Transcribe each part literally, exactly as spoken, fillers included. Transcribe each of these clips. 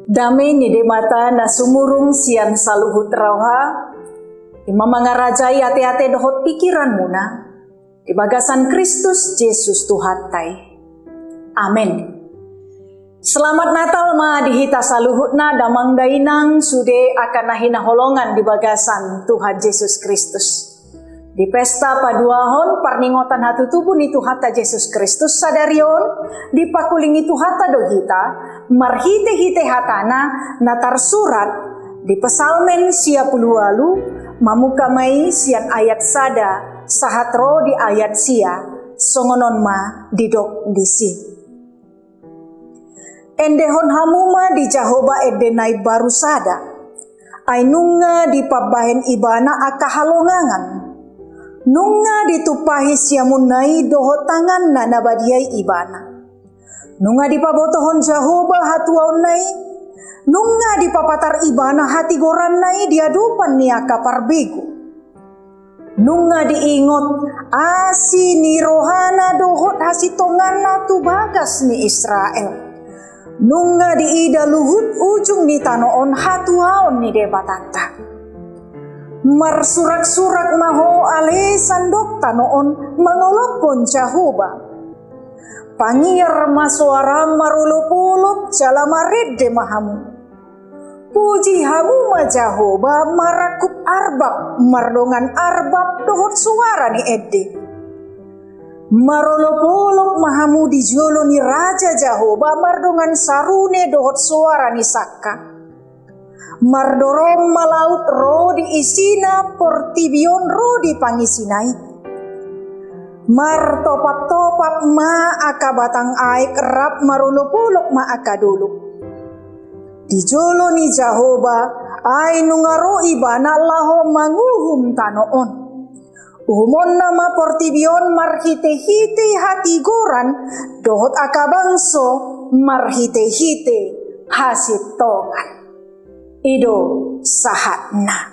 Dame ni Debata na sumurung sian saluhut roha, i ma mangarajai ateate dohot pikiranmuna, di bagasan Kristus Jesus Tuhanta i. Amen. Selamat Natal ma di hita saluhutna, damang dainang, sude angka na hinaholongan di bagasan Tuhan Jesus Kristus. Di pesta paduahon parningotan hatutubu ni Tuhanta Jesus Kristus sadari on, dipangkulingi Tuhanta do hita, marhitehite hatana na tarsurat di Psalmen sia pulu ualu, mamungka ma i sian ayat sada sahat ro di ayat sia, songon on ma didok disi. Endehon hamu ma di Jahowa ende na imbaru sada, ai nunga dipambahen Ibana angka halongangan. Nunga ditumpahi siamunna i dohot tanganna na badia i Ibana. Nunga dipabotohon Jahowa hatuaonna i, nunga dipapatar Ibana hatigoranna i di adopan ni angka parbegu. Nunga diingot asi ni rohana dohot hasintonganna tu bagas ni Israel. Nunga diida luhut ujung ni tano on hatuaon ni Debatanta. Marsuraksurak ma ho ale sandok tano on mangolophon Jahowa. Pangiar ma soaram marolopolop jala marende ma hamu. Puji hamu ma Jahowa marangkup arbab mardongan arbab dohot soara ni ende. Marolopolop ma hamu di jolo ni Raja Jahowa mardongan sarune dohot soara ni sangka. Mardorong ma laut ro di isina, portibi on ro di pangisina i. Martopaptopap ma angka batang aek rap marolopolop ma angka dolok. Di jolo ni Jahowa, ai nunga ro Ibana laho manguhum tano on. Uhumonna ma portibi on marhitehite hatigoran dohot angka bangso marhitehite hasintongan. I do sahatna.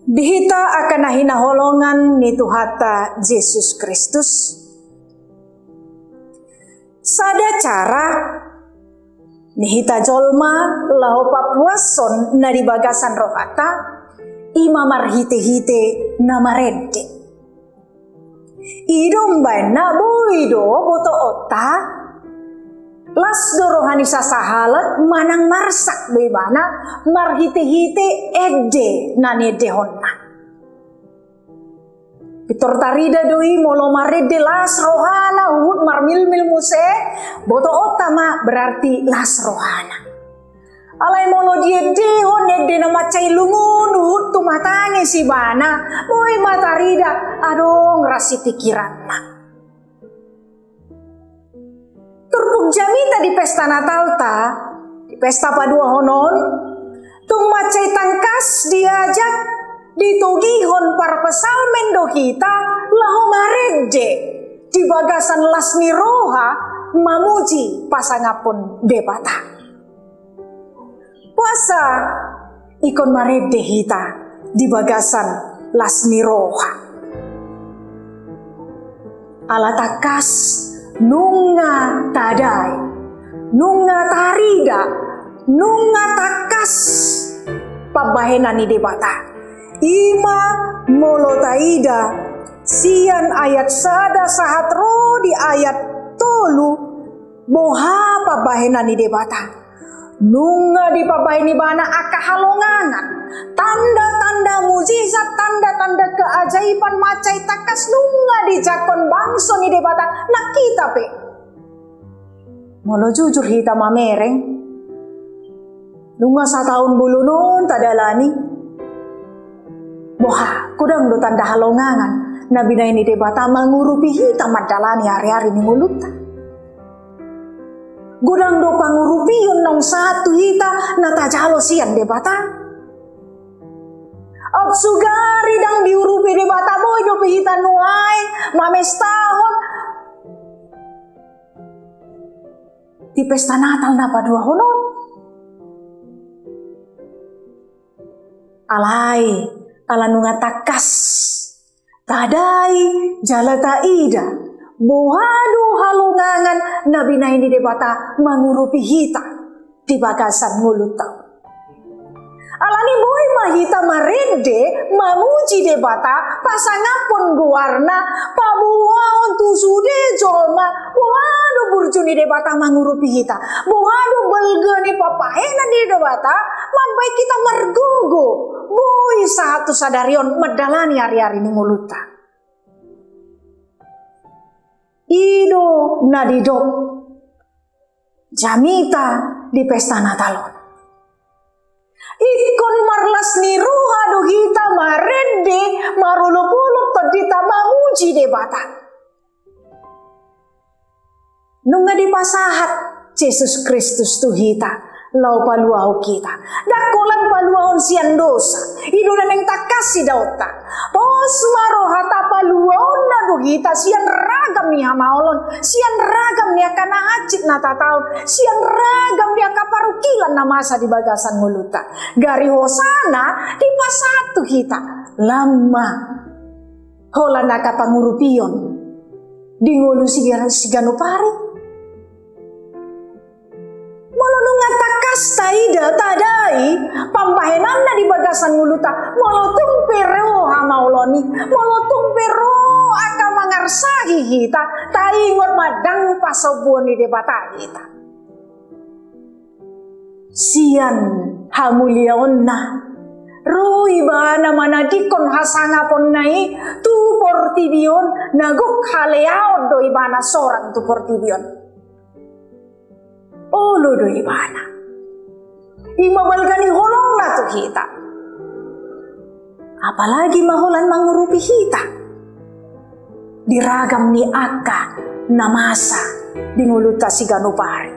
Di hita angka na hinaholongan ni Tuhanta Jesus Kristus, sada cara ni hita jolma laho papuashon na di bagasan rohanta, i ma marhitehite na marende. I do umbaenna boi do botoonta, las do roha ni sasahalak manang marsak do ibana marhitehite ende na niendehonna. Pintor tarida do i molo marende las rohana, huhut marmilmil muse, botoonta ma berarti las rohana. Alai molo diendehon ende na mansai lungun huhut tumatangis ibana, boi ma tarida adong ras i pikiranna. Turpuk jamita di pesta Natalta, di pesta paduahon on, tung mansai tangkas diajak, ditogihon parpsalmen do hita laho marende di bagasan las ni roha mamuji pasangaphon Debata. Boasa ingkon marende hita di bagasan las ni roha? Ala tangkas nunga tadai, nunga tarida, nunga tangkas pambahenan ni Debata. I ma molo taida sian ayat sada sahat ro di ayat tolu, boha pambahenan ni Debata. Nunga dipambahen ibana angka halongangan, tanda-tanda mujizat, tanda-tanda keajaiban mansai tangkas nunga dijangkon bangso ni Debata, nang hita pe. Molo jujur hita mamereng, nunga sataon bolon on tadalani. Boha, godang do tanda halongangan na binahen ni Debata mangurupi hita mandalani ari-ari ni ngolunta? Godang do pangurupion naung sahat tu hita na tajalo sian Debata? Aut sugari ndang diurupi Debata, boi dope hita nuaeng mamestahon di pesta Natal na paduahon on? Alai, ala nunga tangkas tadai jala taida boha do halongangan na binahen ni Debata mangurupi hita. di bagasan ngolunta. Alani boi ma hita marende, mamuji Debata, pasangaphon goarna, paboahon tu sude jolma, boha do burju ni Debata mangurupi hita, boha do balga ni pambahenan ni Debata mambahen hita margogo, boi sahat tu sadari on mandalani ari-ari ni ngolunta. I do na didok jamita di pesta Natal on. Ingkon marlas ni roha do hita marende, marolop-olop tondinta mamuji Debata. Nunga dipasahat Jesus Kristus tu hita laho paluahon hita. Ndang holan paluahon sian dosa. I do na naeng tangkas idaonta. Pos ma rohata paluahonna do hita sian ragam ni hamaolon, sian ragam ni angka na hansit na tataon, sian ragam ni angka parungkilon na masa di bagasan ngolunta. Gari hosana dipasahat tu hita. Lam ma holan angka pangurupion di ngolu siga-, siganup ari. Molo nunga tangkas taida, tadai pambahenanna di bagasan ngolunta, molo tung pe ro hamaolon i, molo tung pe ro angka mangarsahi hita, taingot ma ndang pasombuon ni Debata hita. Sian hamuliaonna ro ibana manadingkon hasangaponna i tu portibi on, na gok haleaon do ibana sorang tu portibi on. Olo do ibana. I ma balga ni holongna tu hita. Apalagi ma holan mangurupi hita di ragam ni angka na masa di ngolunta siganup ari.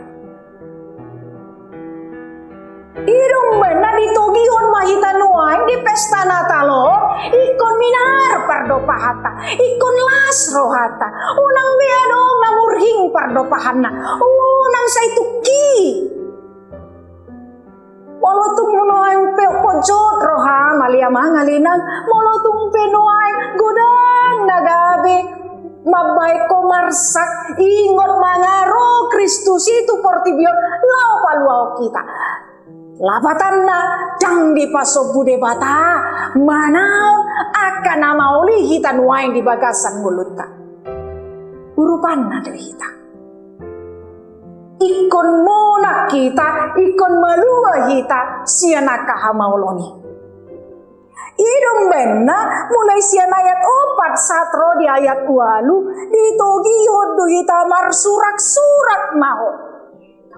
I do umbahen na ditogihon ma hita nuaeng di pesta Natal on, ingkon minar pardopahanta, ingkon las rohanta, unang be adong na murhing pardopahanna, unang sai tungki. Molo tung nuaeng pe pojot roham ale amang ale inang, molo tung pe nuaeng godang na gabe mambahen ho marsak, ingot ma nga ro Kristus i tu portibi on laho paluahon hita. Lapatanna, ndang dipasombu Debata manaon angka na maol i hita nuaeng di bagasan ngolunta. Urupanna do hita. Ingkon monang hita, ingkon malua hita sian angka hamaolon i. I do umbahen na mulai sian ayat opat sahat ro di ayat ualu, ditogihon do hita marsurak-surak ma ho.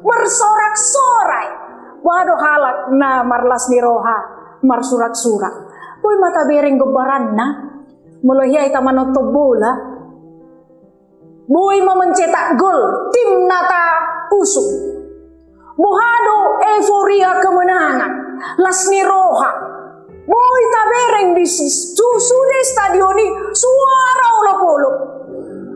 Marsorak-sorai. Boha do halak na marlas ni roha marsurak-surak? Boi ma tabereng gombaranna. Molo hea hita manonton bola, boi ma mencetak gol tim na tausung. Boha do euforia kemenangan, las ni roha. Boi tabereng di s-, su-, sude stadion i suara olop-olop.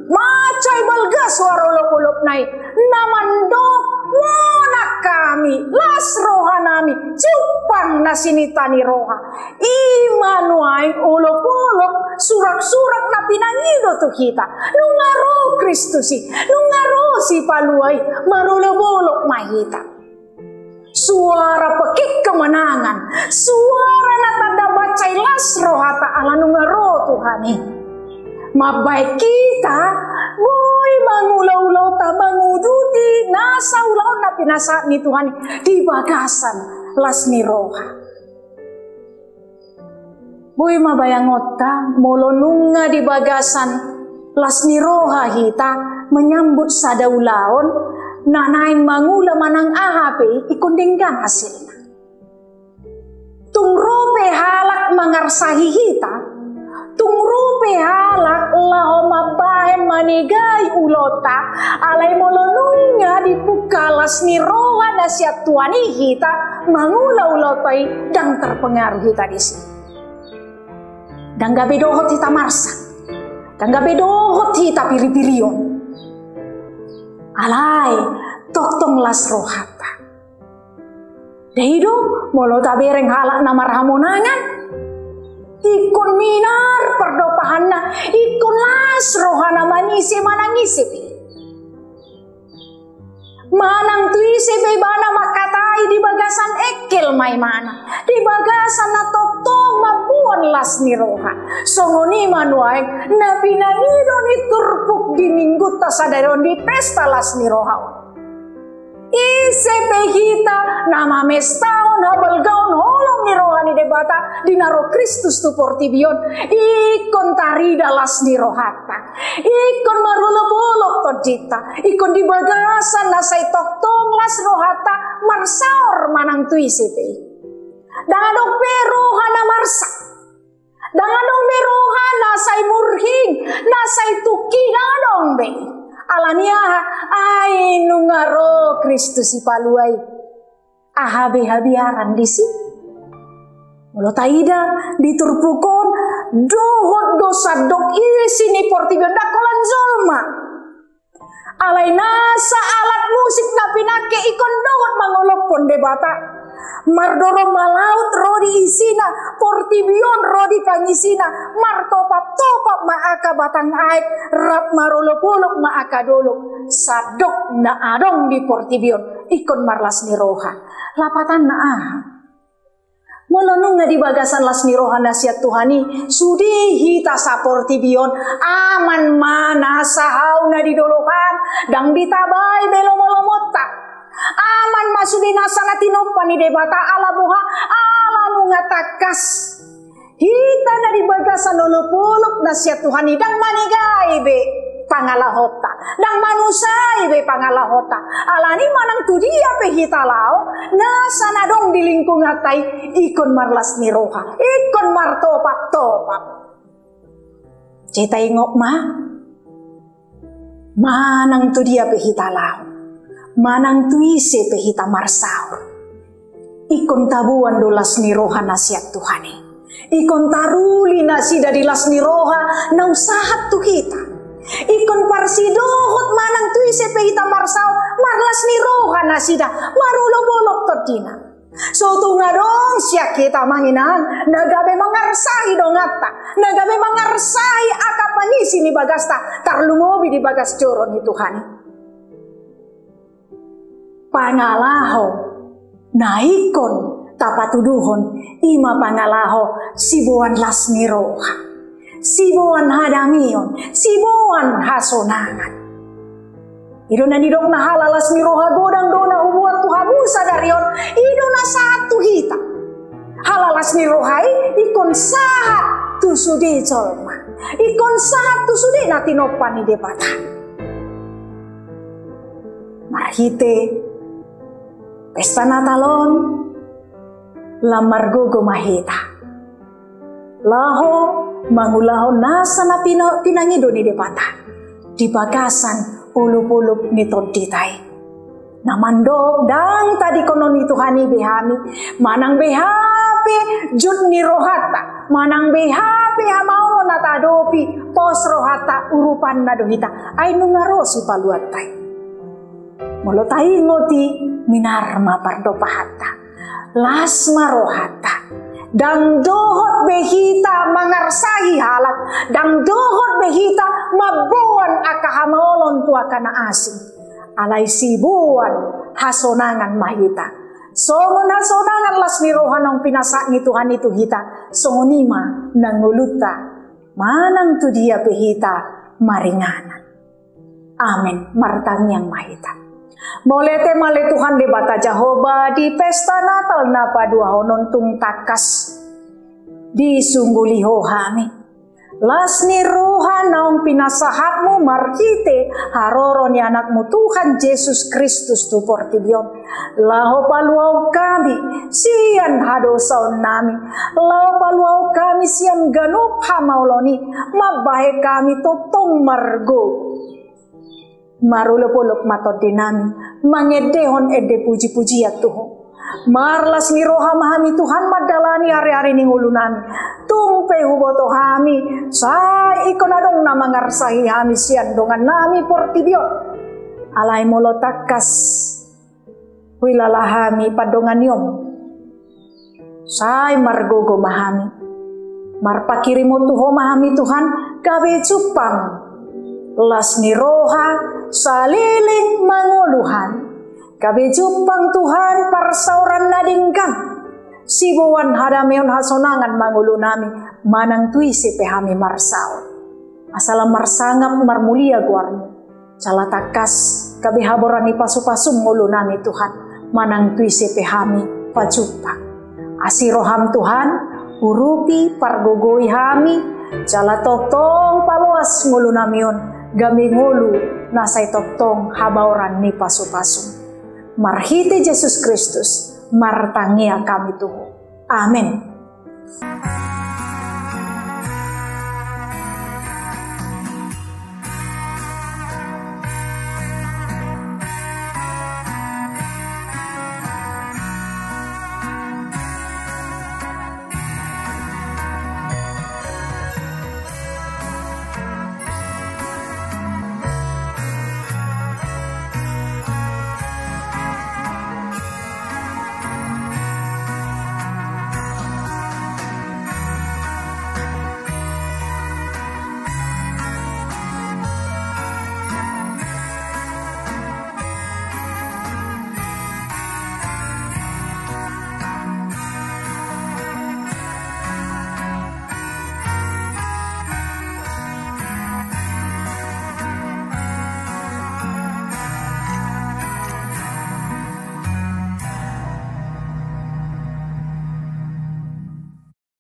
Mansai balga suara olop-olopna i. Na mandok, monang hami, las rohanami, jumpang na sininta ni roha. I ma nuaeng olop-olop, surak-surak na pinangido tu hita. Nunga ro Kristus i, nunga ro Sipalua i, marolop-olop ma hita. Suara pekin kemenangan, suara na tanda mansai las rohata ala nunga ro Tuhan i. Mambahen hita boi mangula ulaonta manguduti nasa ulaon na pinasahat ni Tuhan i di bagasan las ni roha. Boi ma bayangonta, molo nunga di bagasan las ni roha hita menyambut sada ulaon na naeng mangula manang aha pe i, ingkon denggan hasilna. Tung ro pe halak mangarsahi hita, tung ro pe halak laho mambahen manegai ulaonta, alai molo nunga dipungka las ni roha na sian Tuhan i hita, mangula ulaonta i, ndang terpengaruh hita disi. Ndang gabe dohot hita marsak, ndang gabe dohot hita piripirion. Alai tongtong las rohanta. Dei do, molo tabereng halak na marhamonangan, ingkon minar pardopahanna, ingkon las rohana manise manang ise pe. Manang tu ise pe ibana mangkatai Mana di bagasan na tongtong mamboan las ni roha. Songon i ma nuaeng na pinangido ni turpuk di Minggunta sadari on di pesta las ni roha on. Ise pe hita na mamestahon habalgaon holong ni roha ni Debata di na ro Kristus tu portibi on, ingkon tarida las ni rohanta. Ingkon marolopolop tondinta, ingkon di bagasan na sai tongtong las rohanta marsaor manang tu ise pe. Ndang adong be roha na marsak. Ndang adong be roha na sai murhing, na sai tungki, ndang adong be. Alani aha? Ai nunga ro Kristus Sipalua i. Aha be habiaran disi? Molo taida di turpuk on, dohot do sandok isi ni portibi on ndang holan jolma. Alai nasa alat musik na pinangke ingkon dohot mangolophon Debata. Mardoro ma laut ro di isina, portibi on ro di pangisina, martopaptopap ma angka batang aek, rap marolopolop ma angka dolok. Sandok na adong di portibi on ingkon marlas ni roha. Lapatanna aha? Molo nunga di bagasan las ni roha na sian Tuhan i, sude hita saportibi on, aman ma nasa hau na di dolok an, ndang ditabai be lomolomonta. Aman ma sude nasa na tinompa ni Debata, ala boha? Ala nunga tangkas. Hita na di bagasan olopolop na sian Tuhan i, ndang manegai be pangalahonta, ndang manusai be pangalahonta. Alani manang tu dia pe hita laho, nasa na adong di lingkunganta i ingkon marlas ni roha, ingkon martopaptopap. Jadi taingot ma, manang tu dia pe hita laho, manang tu ise pe hita marsaor, ingkon taboan do las ni roha na sian Tuhan i. Ingkon taruli nasida di las ni roha naung sahat tu hita. Ingkon parsidohot manang tu ise pe hita marsaor, marlas ni roha nasida, marolopolop tondina. So tung adong sian hita amang inang na gabe mangarsahi donganta, na gabe mangarsahi angka pangisi ni bagasta, tarlumobi di bagas joro ni Tuhan i. Pangalaho na ingkon tapatuduhon i ma pangalaho siboan las ni roha, siboan hadamion, siboan hasonangan. I do na nidok na halalas ni roha godang do na huboan tu hamu sadari on, i do na sahat tu hita. Halalas ni roha i ingkon sahat tu sude jolma, ingkon sahat tu sude na tinompa ni Debata. Marhite pesta Natal on, lam margogo ma hita laho mangulahon nasa na pina-, pinangido ni Debata di bagasan olopolop ni tondinta i. Na mandok ndang tadingkonon ni Tuhan i be hami, manang beha pe jut ni rohanta, manang beha pe hamaolon na taadopi, pos rohanta, urupanna do hita, ai nunga ro Sipaluanta i. Molo taingot i, minar ma pardompahanta. Las ma rohanta. Ndang dohot be hita mangarsahi halak, ndang dohot be hita mamboan angka hamaolon tu angka na asing. Alai siboan hasonangan ma hita. Songon hasonangan las ni roha naung pinasahat ni Tuhan i tu hita, songon i ma na ngolunta manang tu dia pe hita maringanan. Amen. Martangiang ma hita. Mauliate ma ale Tuhan Debata Jahowa di pesta Natal na paduahon on, tung tangkas disungguli Ho hami. Las ni roha naung pinasahatmu marhite haroro ni Anakmu Tuhan Jesus Kristus tu portibi on, laho paluahon hami sian hadosaonnami, laho paluahon hami sian ganup hamaolon i, mambahen hami tongtong margogo. Marolopolop ma tondinami mangendehon ende pujipujian tu Ho. Marlas ni roha ma hami Tuhan mandalani ariari ni ngolunami. Tung pe huboto hami, sai ingkon adong na mangarsahi hami sian dongannami portibi on. Alai molo tangkas huhilala hami pandonganion, sai margogo ma hami. Marpanghirimon tu Ho ma hami Tuhan, gabe jumpang las ni roha saleleng mangolu hami. Gabe jumpang Tuhan parsaoran na denggan, Siboan, hadameon, hasonangan ma ngolunami, manang tu ise pe hami marsaor. Asa lam marsangap marmulia goarmu. Jala tangkas gabe habaoran ni pasupasum ngolunami Tuhan, manang tu ise pe hami pajumpa. Asi roham Tuhan, urupi, pargogoi hami, jala tongtong paloas ngolunami on, gabe ngolu na sai tongtong habaoran ni pasupasum. Marhite Jesus Kristus, martangiang hami tu Ho. Amen.